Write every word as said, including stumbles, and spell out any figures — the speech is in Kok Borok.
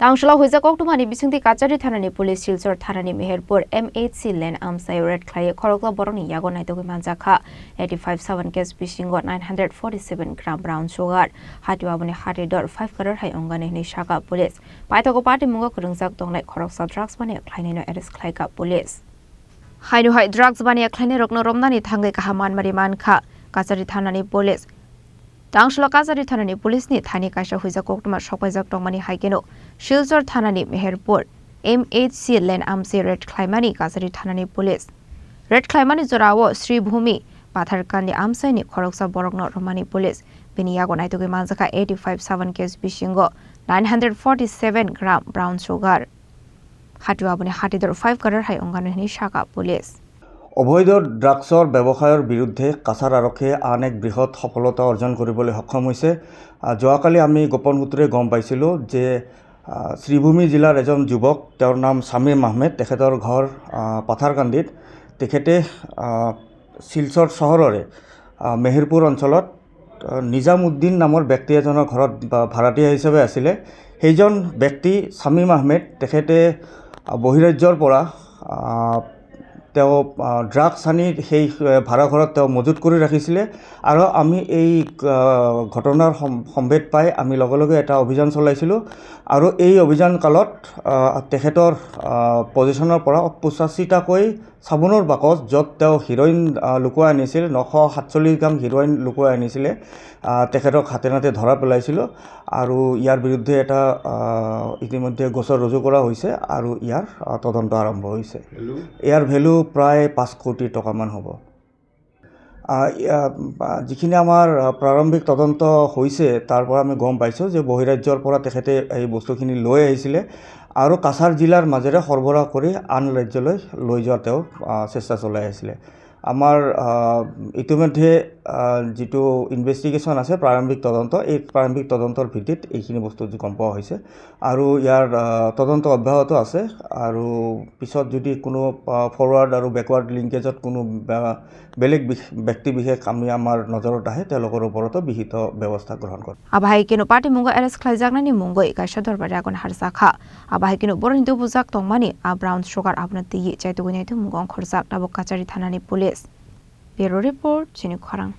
Tangshwla huijak koktwmani bisingtwi Kachari thanani police Silchar thanani Meherpur M H C lane amchaio raid khlaiwi khoroksa borokni yago naitugwi manjakha. Eighty five saban case bisingo nine hundred forty seven gram brown sugar, hatio aboni hati dor five crore hai ongani hwnwi sakha police. Paithago patimungo kwrwngjak tongnai khoroksa drugs mania khlainaino arrest khlaikha police. Haino hai drugs mania khlainairokno romnani thangwi kaham manmari mankha Kachari thanani police. Tangshwla Kachari thanani police ni thani kaisa huijak koktwma sokpaijak tongmani hai kheno Silchar thanani Meherpur M H C lane amchai raid khlaimani Kachari thanani police. Raid khlaimani jorao Sri Bhumi Patharkandi amchaini khoroksa borokno romani police. Bini yago naitugwi manjakha eighty five saban case bisingo nine hundred forty seven gram brown sugar. Hatio aboni hati dor five crore hai ongano hwnwi sakha police. অবৈধ ড্ৰাগছৰ ব্যৱসায়ৰ বিৰুদ্ধে কাছাৰ আৰক্ষীয়ে আন এক বৃহৎ সফলতা অৰ্জন কৰিবলৈ সক্ষম হৈছে। আহ, যোৱাকালি আমি গোপন সূত্ৰে গম পাইছিলোঁ যে, আহ, শ্ৰীভূমি জিলাৰ এজন যুৱক, তেওঁৰ নাম শামীম আহমেদ, তেখেতৰ ঘৰ, আহ, পাথাৰকান্দিত। তেখেতে, আহ, শিলচৰ চহৰৰে, আহ, মেহেৰপুৰ অঞ্চলত আহ, নিজামুদ্দিন নামৰ ব্যক্তি এজনৰ ঘৰত বা ভাড়াতীয়া হিচাপে আছিলে। সেইজন ব্যক্তি শামীম আহমেদ, তেখেতে, আহ, বহিৰাজ্যৰ পৰা, আহ, তেওঁ, আহ, ড্ৰাগছ আনি সেই, আহ, ভাড়া ঘৰত তেওঁ মজুত কৰি ৰাখিছিলে। আৰু আমি এই, আহ, ঘটনাৰ সম-, সম্ভেদ পাই আমি লগে লগে এটা অভিযান চলাইছিলোঁ। আৰু এই অভিযান কালত, আহ, তেখেতৰ, আহ, পজিশ্যনৰ পৰা পঁচাশীটাকৈ চাবোনৰ বাকচ, য'ত তেওঁ হিৰইন, আহ, লুকুৱাই আনিছিল, নশ সাতচল্লিছ গ্ৰাম হিৰইন লুকুৱাই আনিছিলে, আহ, তেখেতক হাতে নাতে ধৰা পেলাইছিলোঁ। আৰু ইয়াৰ বিৰুদ্ধে এটা, আহ, ইতিমধ্যে গোচৰ ৰুজু কৰা হৈছে আৰু ইয়াৰ, আহ, তদন্ত আৰম্ভ হৈছে। ভেলু? ইয়াৰ ভেলু প্ৰায় পাঁচ কোটি টকামান হ'ব। আহ, ইয়া, আহ, যিখিনি আমাৰ, আহ, প্ৰাৰম্ভিক তদন্ত হৈছে, তাৰ পৰা আমি গম পাইছোঁ যে বহিৰাজ্যৰ পৰা তেখেতে এই বস্তুখিনি লৈ আহিছিলে আৰু কাছাৰ জিলাৰ মাজেৰে সৰবৰাহ কৰি আন ৰাজ্যলৈ লৈ যোৱাৰ তেওঁ, আহ, চেষ্টা চলাই আছিলে। আমাৰ, আহ, ইতিমধ্যে, আহ, যিটো ইনভেষ্টিগেশ্যন আছে, প্ৰাৰম্ভিক তদন্ত, এই প্ৰাৰম্ভিক তদন্তৰ ভিত্তিত এইখিনি বস্তু গম পোৱা হৈছে আৰু ইয়াৰ, আহ, তদন্ত অব্যাহত আছে আৰু পিছত যদি কোনো, আহ, ফৰৱাৰ্ড আৰু বেকৱাৰ্ড লিংকেজত কোনো, আহ, বেলেগ বিশ-, ব্যক্তি বিশেষ আমি আমাৰ নজৰত আহে, তেওঁলোকৰ ওপৰতো বিহিত ব্যৱস্থা গ্ৰহণ কৰে। Abo hai kheno patimungo arrest khlaijaknani mungwi kaisa dorbar yago harjakha. Abo hai kheno boroni dubujak tongmani a brown sugar abono twiwi chaitugwi naitu mungo ongkhorjak tabuk Kachari thanani police. Bureau report, chini khorang.